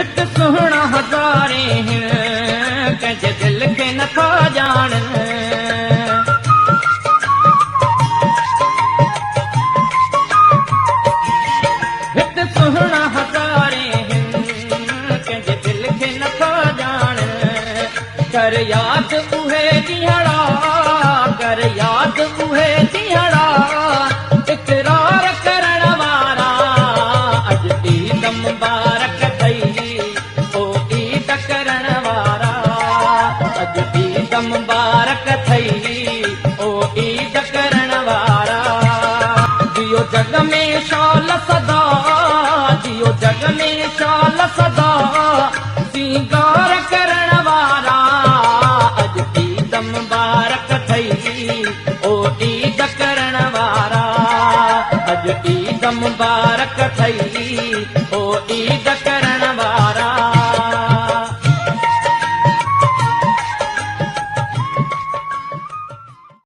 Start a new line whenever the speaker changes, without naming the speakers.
हिते सुहिणा हज़ारे कंहिंजे दिलि खे नथा ॼाणनि। हिते सुहिणा हज़ारे कंहिंजे दिलि खे नथा ॼाणनि। कर यादि उहे ॾींहड़ा, कर यादि उहे ॾींहड़ा, इकरार करण वारा। अॼु ईद मुबारक अथई ओ ईद करण वारा। अॼु ईद मुबारक अथई ओ ईद करण वारा। जियो जग में शाल सदा, जियो जग में शाल सदा, सिंगार करण वारा। अॼु ईद मुबारक अथई ओ ईद करण वारा। अॼु ईद मुबारक अथई ओ ईद करण।